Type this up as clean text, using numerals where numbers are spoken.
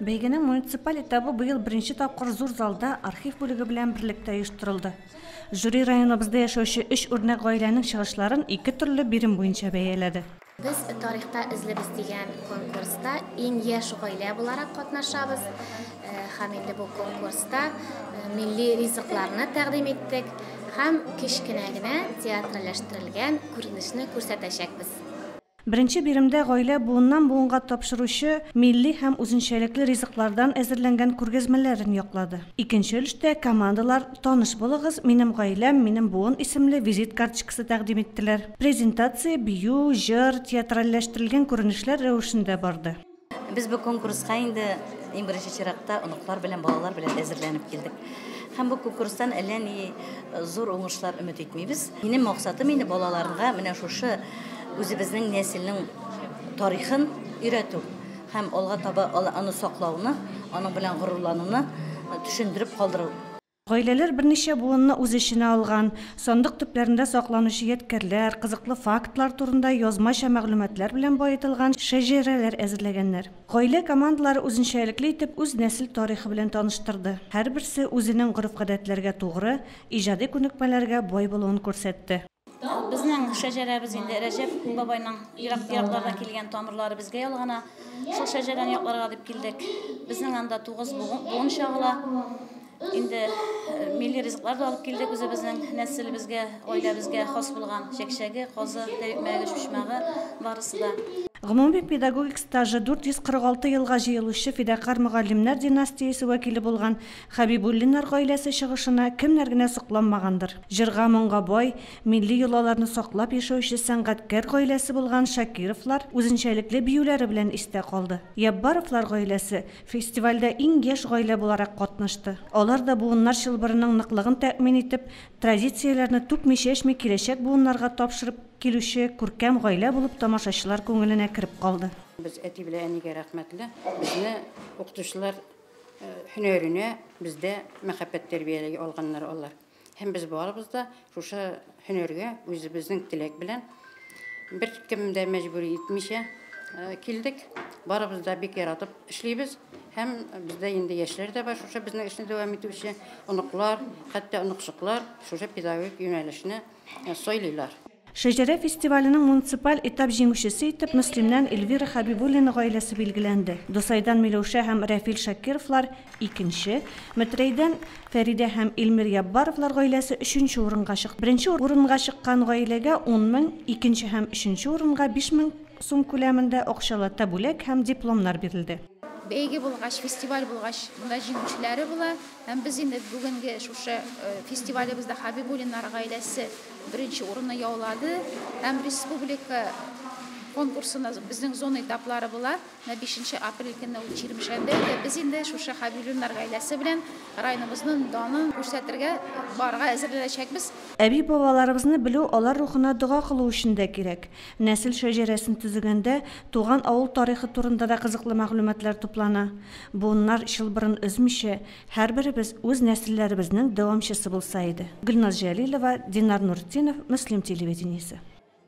Бәйгенең муниципаль этабы быел беренче тапкыр зур залда архив бүлеге белән берлектә оештырылды. Жюри районыбызда яшәүче өч үрнәк гаиләнең чыгышларын ике төрле бирем буенча бәяләде. Без Тарихта эзлебез дигән конкурста иң яшь гаилә буларак катнашабыз. Һәм инде бу конкурста милли ризыкларны тәкъдим иттек һәм кечкенә генә театральләштерелгән күренешне күрсәтәчәкбез. Беренче биремдә гаилә буыннан-буынга тапшыручы милли һәм үзенчәлекле ризыклардан әзерләнгән күргәзмәләрен яклады. Икенче өлештә командалар Таныш булыгыз, минем гаиләм, минем буын исемле визит карточкасы тәкъдим иттеләр. Презентация бию, җыр, театральләштерелгән күренешләр рәвешендә барды. Без бу конкурска инде иң беренче чиратта оныклар белән, балалар белән әзерләнеп килдек. Һәм бу конкурстан әллә ни зур уңышлар өмет итмибез. Минем максатым инде балаларга менә шушы үзебезнең нәселнең тарихын өйрәтү һәм алга таба аны саклауны, аның белән горурлануны төшендереп калдыру. Гаиләләр берничә буынны үз эченә алган, сандык төпләрендә сакланучы ядкәрләр, кызыклы фактлар турында язмача мәгълүматлар белән баетылган шәҗәрәләр әзерләгәннәр. Гаилә командалары үзенчәлекле итеп үз нәсел тарихы белән таныштырды. Һәрберсе үзенең гореф-гадәтләргә тугры, иҗади күнекмәләргә бай булуын күрсәтте. Безнең шәҗәрәбез инде Рәҗәп бабайның ерак-ераклардан килгән тамырлары безгә ялгана. Шул шәҗәрәне якларга дип килдек. Безнең анда тугыз буын чагыла. Инде милли ризыклар да алып килдек үзебезнең нәселебезгә, гаиләбезгә хас булган чәкчәге, казы, тәбикмәге, чучмагы барысы да. Гомуми педагогик стажы 446 елга җыелучы фидакарь мөгаллимнәр династиясе вәкиле булган Хәбибуллиннар гаиләсе чыгышына кемнәр генә сокланмагандыр. Җырга-моңга бай, милли йолаларны саклап яшәүче сәнгатькәр гаиләсе булган Шакировлар үзенчәлекле биюләре белән истә калды. Яббаровлар гаиләсе фестивальдә иң яшь гаилә буларак катнашты. Алар да буыннар чылбырының ныклыгын тәэмин итеп, традицияләрне түкми-чәчми киләчәк буыннарга тапшырып килүче күркәм гаилә булып тамашачылар күңеленә кереп калды. Без әти белән әнигә рәхмәтле. Безне укытучылар һөнәренә бездә мәхәббәт тәрбияли алганнар алар. Һәм без барыбыз да шушы һөнәргә үзебезнең теләк белән беркем дә мәҗбүр итмичә килдек. Барыбыз да бик яратып эшлибез. Һәм бездә инде яшьләр дә бар, шушы безнең эшне дәвам итүче оныклар, хәтта оныкчыклар шушы педагогик юнәлешне сайлыйлар. Шәҗәрә фестиваленең муниципаль этап җиңүчесе итеп Мөслимнән Эльвира Хәбибуллина гаиләсе билгеләнде. Дусайдан Миләүшә һәм Рәфил Шакировлар икенче, Метрәйдән Фәридә һәм Илмир Яббаровлар гаиләсе өченче урынга чыкты. Беренче урынга чыккан гаиләгә 10 мең, икенче һәм өченче урынга 5 мең сум күләмендә акчалата бүләк һәм дипломнар бирелде. Бәйге булгач, фестиваль булгач, монда җиңүчеләре була. Һәм без инде бүгенге шушы фестивалебездә Хәбибуллиннар гаиләсе беренче урынны яулады. Һәм республика конкурсына безнең зона этаплары була. Менә 5 апрель көнне ул Чирмешәндә иде. Без инде шушы Хәбибуллиннар гаиләсе белән районыбызның данын күрсәтергә барырга әзерләнәчәкбез. Әби-бабаларыбызны белү алар рухына дога кылу өчен дә кирәк. Нәсел шәҗәрәсен төзегәндә туган авыл тарихы турында да кызыклы мәгълүматлар туплана. Буыннар чылбырын өзмичә, һәрберебез үз нәселләребезнең дәвамчысы булса иде. Гөлназ Җәлилова, Динар Нуртдинов, Мөслим телевидениесе.